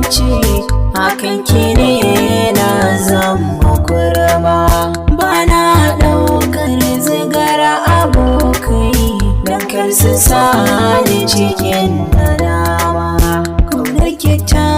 Makance, hakan ki ne na zama kurma. Bana ɗaukar zigar abokai don kar su sani cikin.